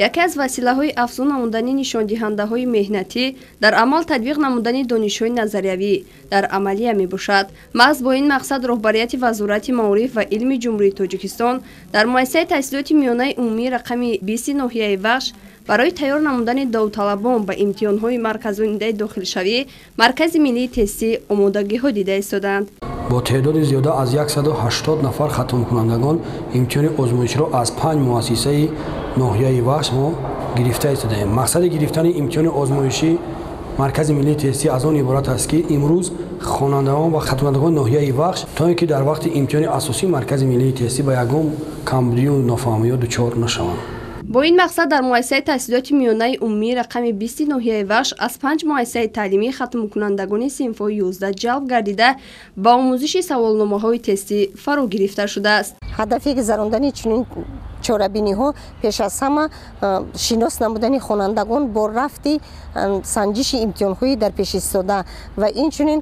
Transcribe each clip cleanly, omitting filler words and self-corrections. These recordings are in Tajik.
Яке аз василаҳои афзун намудани нишондиҳандаҳои меҳнатӣ дар амал татбиқ намудани донишҳои назариявӣ дар амалия мебошад. Маҳз бо ин мақсад роҳбарияти Вазорати маориф ва илми Ҷумҳурии Тоҷикистон дар муассисаи таҳсилоти миёнаи умумии рақами 20 ноҳияи Вахш барои тайёр намудани довталабон ба имтиҳонҳои марказонидаи дохилшавӣ Маркази миллии тестӣ омодагиҳо дида истодаанд. Бо теъдоди зиёда аз 180 нафар хатмкунандагон имтиҳони озмоиширо аз 5 муассисаи ноҳияи Вахш мо гирифта истодаем. Мақсади гирифтани имтиҳони озмоишӣ Маркази миллии тестӣ аз он иборат аст, ки имрӯз хонандагон ва хатмкунандагони ноҳияи Вахш то ин ки дар вақти имтиҳони асосии Маркази миллии тестӣ ба ягон камбудию нофаҳмиё дучор нашаванд. Бо ин мақсад дар муассисаи таҳсилоти миёнаи умумии рақами 20 ноҳияи Вахш аз 5 муассисаи таълимӣ хатмкунандагони синфҳои 11 ҷалб гардида ба омӯзиши саволномаҳои тестӣ фаро гирифта шудааст. Ҳадафи гузарондани чунин чорабиниҳо пеш аз ҳама шинос намудани хонандагон бо рафти санҷиши имтиҳонҳои дар пеш истода ва инчунин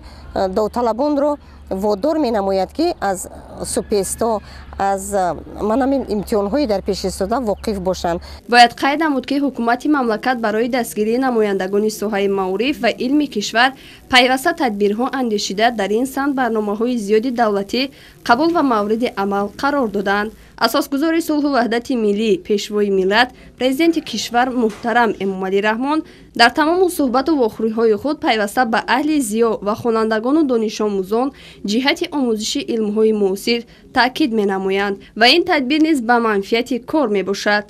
довталабонро водор менамояд, ки аз супесто, аз манамин имтиҳонҳои дар пеш истода воқиф бошанд. Бояд қайд намуд, ки ҳукумати мамлакат барои дастгирии намояндагони соҳаи маориф ва илми кишвар пайваста тадбирҳо андешида, дар ин самт барномаҳои зиёди давлатӣ қабул ва мавриди амал қарор доданд. Асосгузори сулҳу ваҳдати миллӣ, пешвои миллат, президенти кишвар муҳтарам Эмомалӣ Раҳмон дар тамому суҳбату вохӯриҳои худ пайваста ба аҳли зиё ва хонандагону донишомӯзон ҷиҳати омӯзиши илмҳои муосир таъкид менамоянд ва ин тадбир низ ба манфиати кор мебошад.